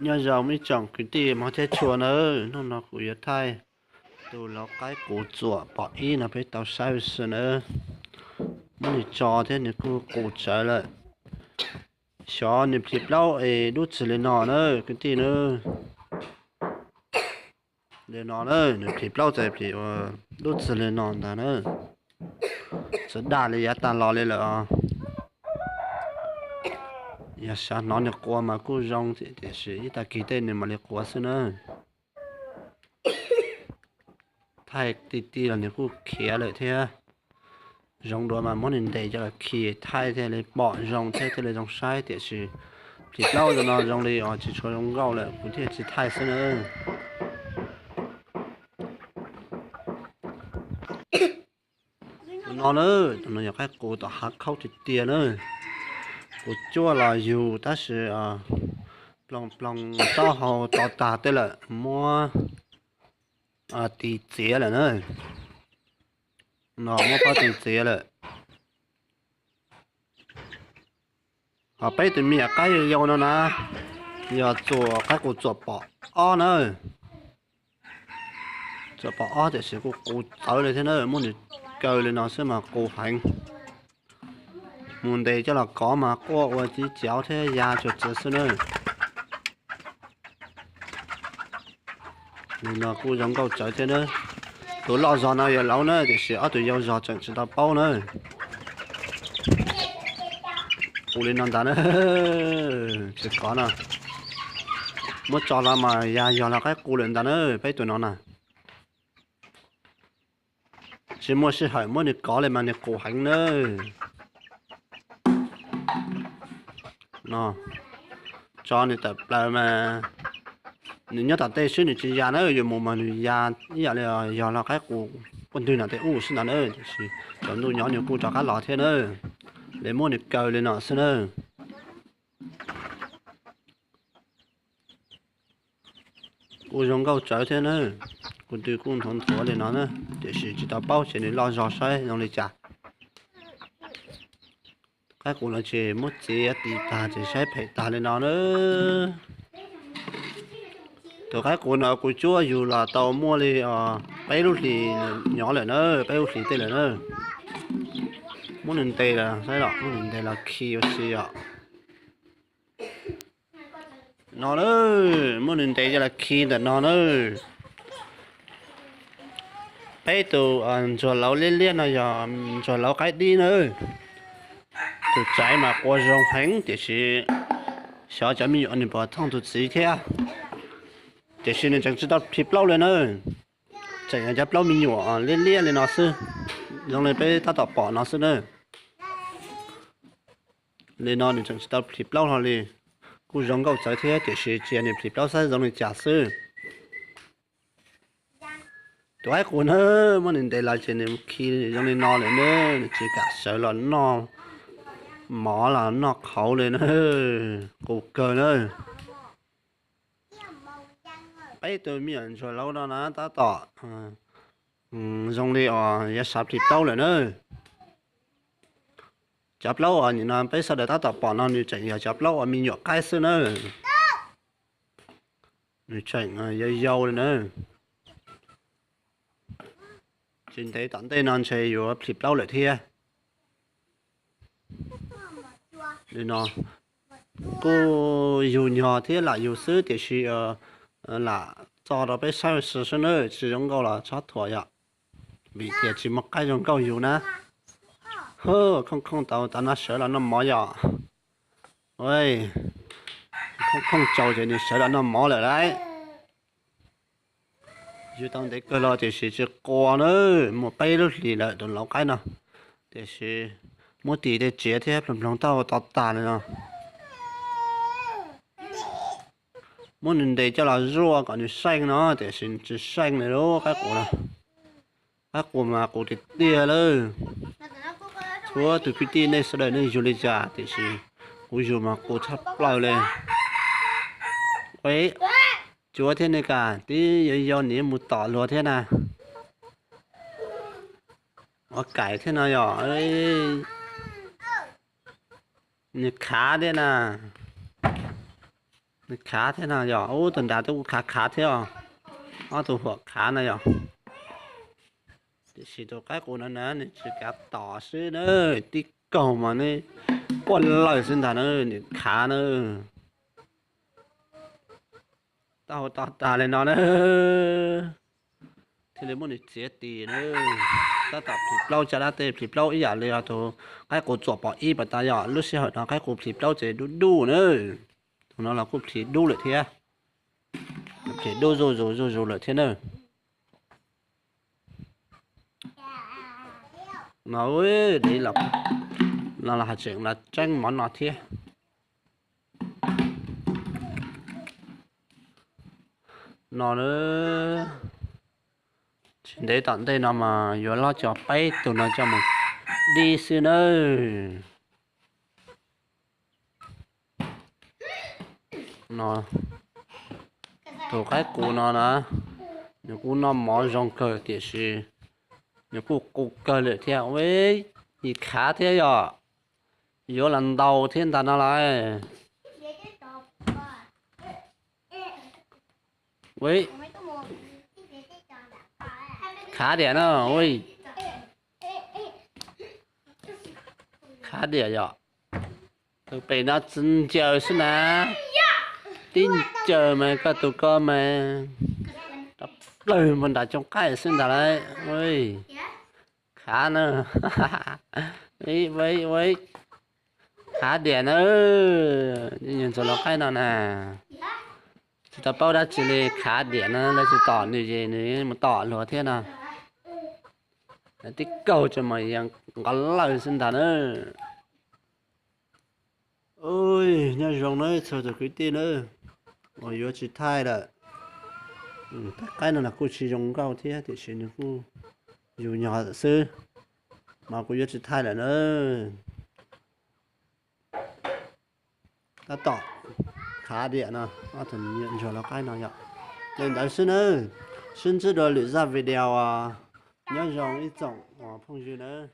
Nyob zoo ib tsoom kwv tij Hmoob thiab tshua nawb, hnub no kuv yuav thaij tus lau qaib qus txuam pom ib no peb tau saib ua si nawb. Muab nws tso thiab nws kuj qus tsawv lawm. Xyov nws plhis plaub es dub txig li no na kwv tij na. Li no na, nws plhis plaub txawm plhis dub txig li no ntag na. Txawm daj li yav tag los li lawm os. Yog xav hnov nws quas mas kuj zoo, tiam sis ib tag kis tej nws mam li quas xwb na. Thaij ti ti los nws kuj khiav lawm thiab. Zoo dua mas muab nws ntes coj los khi thaij thiaj li pom zoo thiab thiaj li zoo saib, tiam sis plhis plaub zoo no zoo li os tsis tshua zoo nkauj lawm kuv thiaj tsis thaij xwb na. Tus no na, tus no yog qaib qus tom hav khaub tiag tiag na. Kuv cuaj los yug tab sis ploog ploog taub hau to tag tej lawm muab tis txiav lawm na. No muab pob tis txiav lawm. Ho peb tus me nyuam qaib yau yau no na, yog txuam qaib qus txuam pom ob na. Txuam pom ob tiam sis kuj qus txawv li thiab na, muab nws kaw li no xwb mas qus heev. Mus ntes coj los kov mas quaj ua tib cauv thiab ya tsuag txwv xwb na. Li no kuj zoo nkauj tsawv thiab na. Tus loj zog no yog laus na, tiam sis ob tug yau zog tseem tsis tau paub na. Qus li no ntag na. Tsis kov no, muab tso los mas ya yog lau qaib qus lawm ntag na peb tus no na. Tsis muaj sij hawm muab nws kov li mas nws qus heev na. No, tso nws tawm plaws mas nws nyob tom tej xwb nws tsis ya na, yuav mus mas nws ya ib yam li yog lau qaib qus quaj ntwg no tej ub xwb ntag na, tiam sis tsaus ntuj nyob nws kuj rov qab los thiab na. Li muab nws kaw li no xwb na. Kuj zoo nkauj tsawv thiab na. Kuv twb kuj nthuav nthuav li no na, tiam sis tsis tau paub ces nws loj zog saib zoo li cas. Qaib qus no ces muab txiav tis tag ces saib phem tag li no na. Tus qaib qus no kuv cuab yug los tau muaj li peb lub hlis nyob lawm na, peb lub hlis tej lawm na. Muab nws ntes los saib los, muab nws ntes los khi ua si os. No na, muab nws ntes coj los khi ntawm no na. Peb tus ntsuag lauv liab liab no yog ntsuag lauv qaib dib na. Tus tsaiv mas qua zoo heev tiam sis xyov cov me nyuam nws puas thooj tus txiv thiab. Tiam sis nws tseem tsis tau plhis plaub li na. Tseem yog cov plaub me nyuam liab liab li no xwb, zoo li peb tab tom pom no xwb na. Li no nws tseem tsis tau plhis plaub hlo li. Kuj zoo nkauj txawv thiab tiam sis tsis yog nws plhis plaub saib zoo li cas xwb. Tus qaib qus na, muab nws ntes los ces nws khi zoo li no lawm na, nws tsis kam sawv los noj mov los noj qhauv li na, qus kawg na. Peb tus me nyuam ntsuag lauv no na tab tom zoo li os yuav sawv plhis plaub lawm na. Cov plaub uas nim no peb sawv daws tab tom pom no nws tseem yog cov plaub uas me nyuam qaib xwb na. Nws tseem yau yau li na. Tsis ntev tom ntej no ntshe yuav plhis plaub lawm thiab. Li no kuj yug nyog thiab lam yug xwb tiam sis lam tso rau peb saib ua si xwb na, tsis zoo nkauj los txhob thuam yom, vim tias tsis muaj qaib zoo nkauj yug na. Khooj khooj tau tav no sawv los noj mov yom. Khooj khooj tsaus ces nws sawv los noj mov lawm lauj. Yug tau ntev kawg los tiam sis tsis qua na, muaj peb lub hlis lawm tus lauv qaib no, tiam sis muab tis tej tsiav thiab ploog ploog taub hau to tag li no. Muab nws ntes coj los zuaj kom nws seej no tiam sis tsis seej li lub qaib qus no. Qaib qus mas qus tiag tiag lawm. Txhua tus kwv tij nej sawv daws nej yug li cas tiam sis kuv yug mas qus tshaj plaws li. Cuav thiab nej kam tib yau yau nim mus tom luag thiab na. Ua kaim thiab no yom, nws khav thiab na. Khav thiab no yog, ub, tus nrad twb kuj khav khav thiab os. Ob tug huam khav no yog. Tiam sis tus qaib qus no na nws tsis kav tom xwb na, tib kaug mas nws quaj lawm xwb ntag na, nws khav na. Tau to tas li no na, thiaj li muab nws txiav tis na. Tab tom plhis plaub, caj dab tej plhis plaub ib yam li os. Tus qaib qus txuam pom ib pas tas yog lub sij hawm no qaib qus plhis plaub ces dub dub na. Tus no los kuj plhis dub lawm thiab, plhis dub zuj zus zuj zus lawm thiab na. No, no los hais tseem los tseeb mov no thiab. No, tsis ntev tom ntej no mas yuav loj tso peb tus no coj mus dib xwb nawb. No, tus qaib qus no na, nws kuj noj mov zoo kawg tiam sis nws kuj qus kawg lawm thiab. Ub, yim khav thiab yog, yuav los ntaus thiab ntag no lauj. Khav diam no, khav diam yom. Tus pem no tsis ncaws xwb na, tib ncaws mas koj tus ko mas rov plawg mus nram cooj qaij xwb ntag lauj. Khav na, khav diam na, ntxuav lau qaib no na. Tsis tau paub dab tsi li, khav diam no lawv tsis tom nws ces nws mus tom luag thiab no. Tib kaug tso mas yog nqov lawg xwb ntag na. Nyob zoo nawb txhua tus kwv tij nawb, uas yuav tsis thaij lawm. Tus qaib no los kuj tsis zoo nkauj thiab tiam sis nws kuj yus nyog xwb, mas kuv yuav tsis thaij lawm na. Tab tom khav diam no, ob tug ntsuag lau qaib no yom. Li ntawd xwb nawb, sib ntsib dua lwm zaj video. Nyob zoo ib tsoom phooj ywg nawb.